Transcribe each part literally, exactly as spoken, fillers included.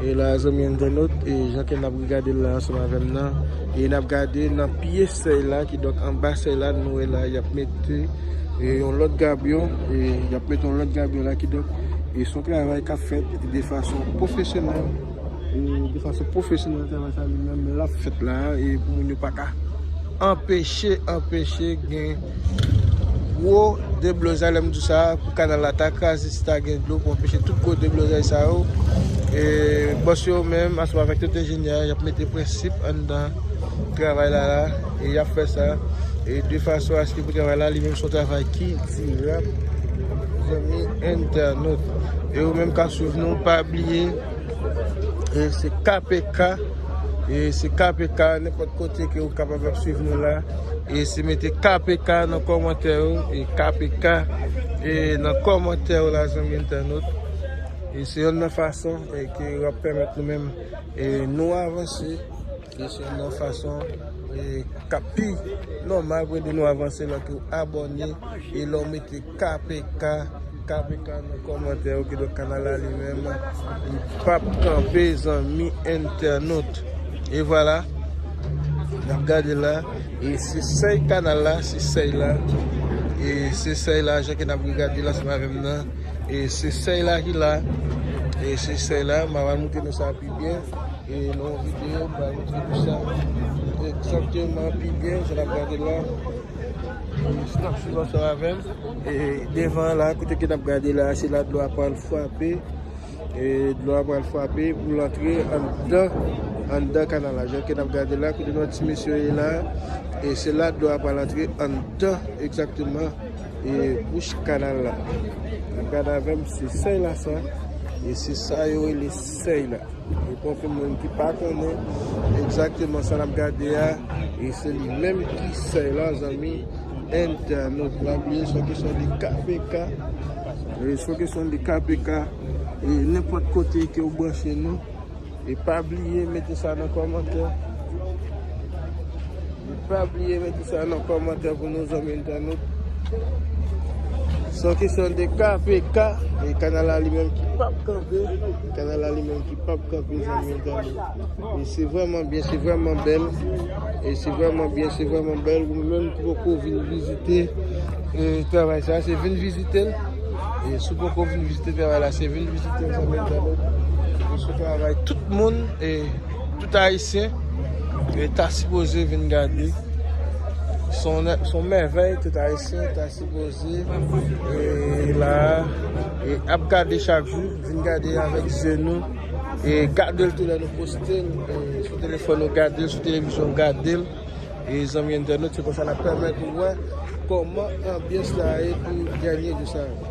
E la, zanmi entènot, e jan ke n ap gade l la ansanm avè m nan, e n ap gade nan pye sèy la, kidonk anba sèy la, nou wè la, y ap mete, e yon lòt gabyon, e y ap mete yon lòt gabyon la, kidonk, e se yon travay k ap fèt de fason pwofesyonèl, e de fason pwofesyonèl, travay sa li menm l ap fèt la, e pou moun yo pa ka anpeche, anpeche gen gwo deblozay, lè m di sa, pou kanal la ta kraze, si ta gen dlo, pou anpeche tout gwo deblozay sa yo. E bòs yo menm, ansanm avèk tout enjenyè, y ap mete prensip anndan travay la la, e y ap fè sa, e de fason aske pou travay la, li menm se yon travay ki dirab, zanmi entènot. E ou menm k ap swiv nou, pa bliye, e se K P K, e se K P K, nenpòt kote ke ou kapab ap swiv nou la, e se mete K P K nan kòmantè yo, e K P K, e nan kòmantè yo la, zanmi entènot. E se yonn nan fason, e, ke w ap pèmèt nou menm, e, nou avanse. E se yonn nan fason, e, k ap pi nòmal pou ede nou avanse lè ke w abòne e lè w mete K P K, K P K nan kòmantè yo, kidonk kanal la li menm, li p ap kanpe, zanmi entènot. E vwala, n ap gade la, e se sèy kanal la, se sèy la, e se sèy la, jan ke n ap gade la, ansanm avè m nan, e se sèy la ki la, e se sèy la, m ap al montre nou sa pi byen, e nan yon videyo, m pral montre nou sa egzakteman pi byen, jan n ap gade la, e si n ap swiv ansanm avè m, e devan la, kote ke n ap gade la, se la dlo a pral frape, e dlo a pral frape pou l antre anndan, anndan kanal la. Jan ke n ap gade la, kote nou wè ti mesye yo ye la, e se la dlo a pral antre anndan egzakteman, e bouch kanal la. N ap gade avè m, se sèy la sa, e se sa yo rele sèy la. E pou anpil moun ki pa konnen egzakteman sa n ap gade a, e se li menm ki sèy la, zanmi entènot. Pa bliye, se yon kesyon de K P K. E se yon kesyon de K P K. E nenpòt kote ke w branche nou, e pa bliye mete sa nan kòmantè. E pa bliye mete sa nan kòmantè pou nou, zanmi entènot. Se yon kesyon de K P K, e kanal la li menm ki p ap kanpe, kanal la li menm ki p ap kanpe, zanmi entènot. E se vrèman byen, se vrèman bèl, e se vrèman byen, se vrèman bèl. Ou menm ki poko vin vizite, e, travay sa, se vin vizite l. E si w poko vin vizite travay la, se vin vizite l, zanmi entènot. E se yon travay tout moun, e tout Ayisyen, e ta sipoze vin gade. Se yon, se yon mèvèy, tout Ayisyen ta sipoze, e la, e ap gade chak jou, vin gade avèk zye nou, e gade l tou lè nou poste l, e sou telefòn ou gade l, sou televizyon ou gade l, e zanmi entènot, se konsa n ap pèmèt ou wè kòman anbyans la ye pou dènye jou sa yo.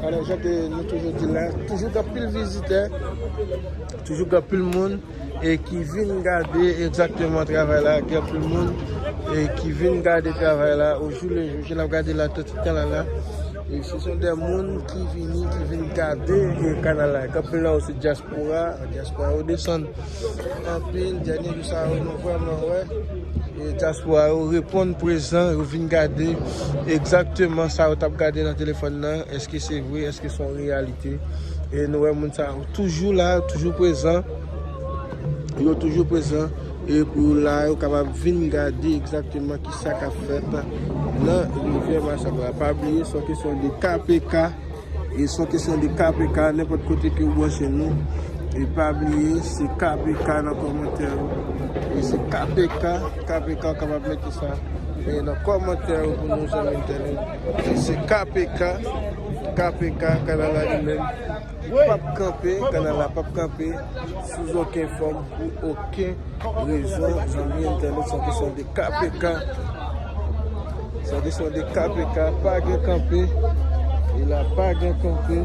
Alò, jan ke nou toujou di la, toujou gen anpil vizitè, toujou gen anpil moun, e ki vin gade egzakteman travay la, gen anpil moun, e ki vin gade travay la, o jou le jou, jan n ap gade la, tout tan la la. E se son de moun ki vini, ki vin gade, e kanal la. Gen anpil nan yo se dyaspora, dyaspora yo desann anpil, dènye jou sa yo, nou vrèman wè, e dyaspora yo reponn prezan, yo vin gade egzakteman sa yo t ap gade nan telefòn nan, èske se vre, èske se yon reyalite. E nou wè moun sa yo toujou la, toujou prezan, yo toujou prezan, e pou la, yo kapab vin gade egzakteman ki sa k ap fèt nan Rivyè Masak la. Pa bliye, se yon kesyon de K P K, e se yon kesyon de K P K, nenpòt kote ke w branche nou. E pa bliye, se K P K nan kòmantè yo. E se K P K, K P K w kapab mete sa, e nan kòmantè yo pou nou, zanmi entènot. E se K P K, K P K, kanal la li menm, li p ap kanpe, kanal la p ap kanpe sou okenn fòm, pou okenn rezon, zanmi entènot, se yon kesyon de K P K. Se yon kesyon de K P K, pa gen kanpe. E la, pa gen kanpe.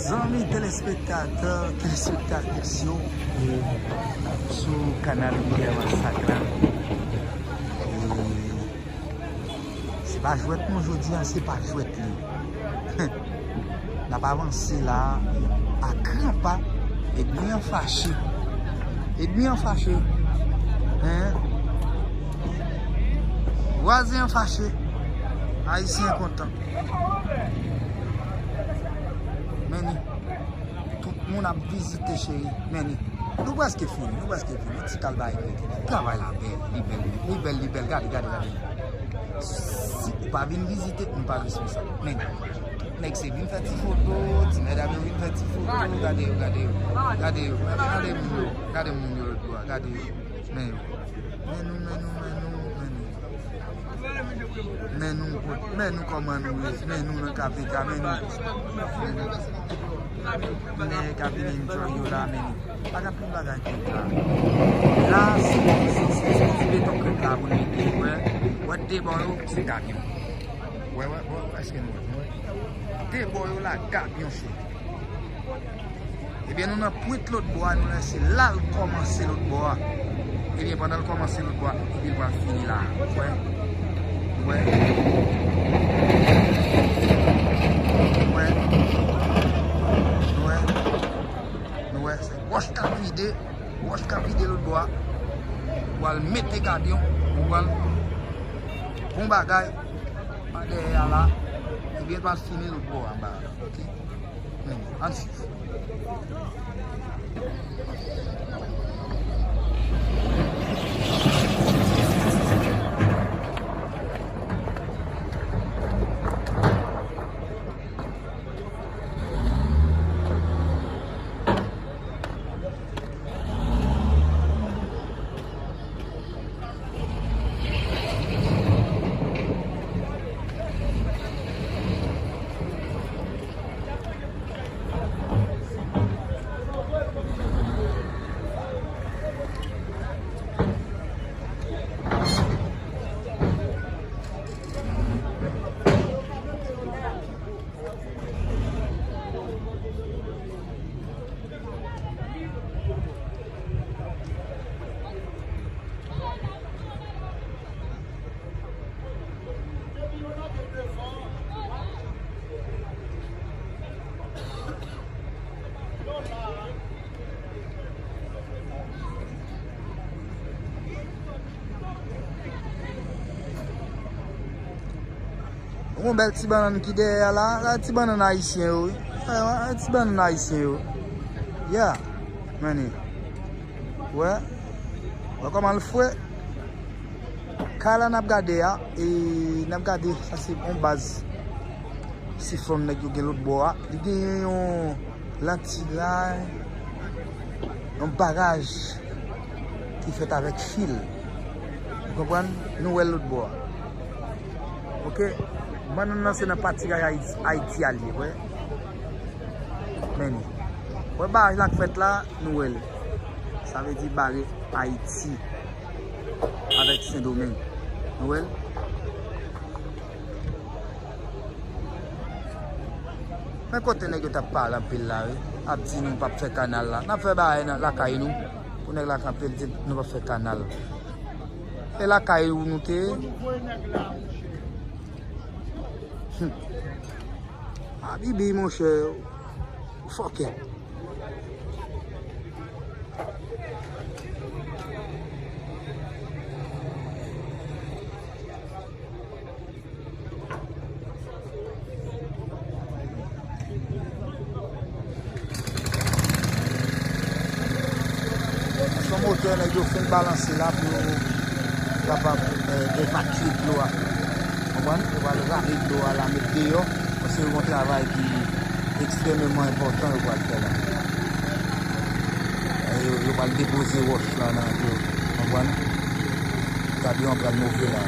Zanmi telespektatè, telespektatris yo, e, sou kanal Rivyè Masak la. E, se Pa jwèt non, jodi a se pa jwèt li. N ap avanse la a gran pa. Ènmi an fache. Ènmi an fache. Hein? Vwazen an fache. Ayisyen kontan. Men ni. Tout moun ap vizite, cheri. Men ni. Nou prèske fini, nou prèske fini. Yon ti kal bagay ki rete. Travay la bèl, li bèl, li bèl, li bèl. Gade, gade, gade. Si ou pa vin vizite, m pa responsab. Men ni. Nèg se vin fè ti foto, ti medam yo vin fè ti foto. Gade yo, gade yo. Gade yo, gade moun yo, gade moun yo lòt bò a, gade yo. Men yo. Men nou, men nou, men nou, men nou. Men nou, men nou kòman nou ye, men nou nan K P K, men nou. Men nou. Nèg k ap vin enjoy yo la, men nou. Pa gen anpil bagay krèt la. La, se, se, se, se ti beton krèt la pou nou mete, wè. Wè de bò yo, se kamyon. Wè, wè, wè, wè, èske nou wè, nou wè? De bò yo la, kamyon cheri. Ebyen, nou nan pwent lòt bò a, nou lese l al kòmanse lòt bò a. Ebyen, pandan l kòmanse lòt bò a, ebyen, l pral fini la. Ou wè? Ou wè? Ou wè? Nou wè? Nou wè? Se wòch k ap vide, wòch k ap vide lòt bò a. Ou al mete kamyon, ou al bon bagay, pa dèyè a la. Ebyen, l pral fini lòt bò a, anba a la. Ok? Men, ann swiv. Yon bèl ti bannann ki dèyè a la. Gade ti bannann ayisyen yo, wi. Gade, gade ti bannann ayisyen yo. Yeah. Men ni. Wè. Wè kòman l fre. Kay la n ap gade a, e n ap gade, sa se yon baz sifon nèg yo gen lòt bò a. Li genyen yon lanti la, yon baraj ki fèt avèk fil. Ou konprann? Nou wè l lòt bò a. Ok? Bannann nan se nan patiraj Ayiti, Ayiti a l ye, wè. Men ni. Wè baraj la k fèt la, nou wè l. Sa vle di bare Ayiti avèk Sendomeng. Nou wè l? Men kote nèg yo t ap pale anpil la, wi. Ap di nou p ap fè kanal la. N ap fè bagay nan lakay nou. Pou nèg la kanpe, l di nou p ap fè kanal. E lakay ou nou te ye? Hmm. Abibi, monchè. Fòkè. Se yon motè nèg yo fin balanse la pou yo kapab, eh, evakye dlo a. Konprann? Yo pral rale dlo a la, met deyò, paske yo gen yon travay ki ekstrèmeman enpòtan yo pral fè la. Eh, yo, yo pral depoze wòch la nan dlo. Konprann? Kamyon an pral move la.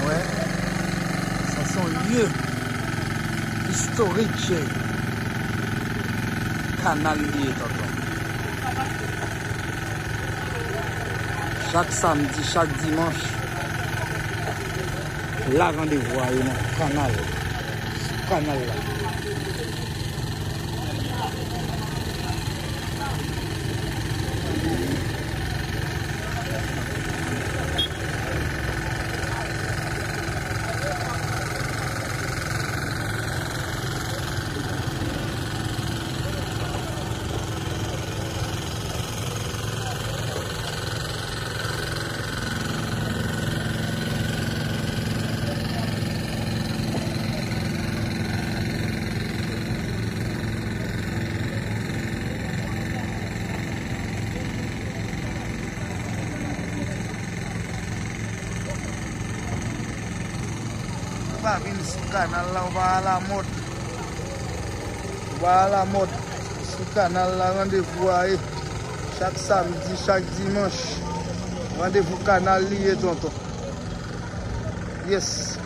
Wè, sa se yon lye istorik, cheri. Kanal li ye, tonton. Chak samdi, chak dimanch, la randevou a ye nan kanal, sou kanal la. Ou pa vin sou kanal la, ou pa alamòd. Ou pa alamòd. Sou kanal la, randevou a ye. Chak samdi, chak dimanch. Randevou kanal li ye, tonton. Yes.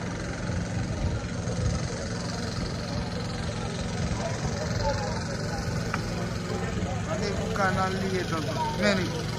Randevou kanal li ye, tonton. Men li.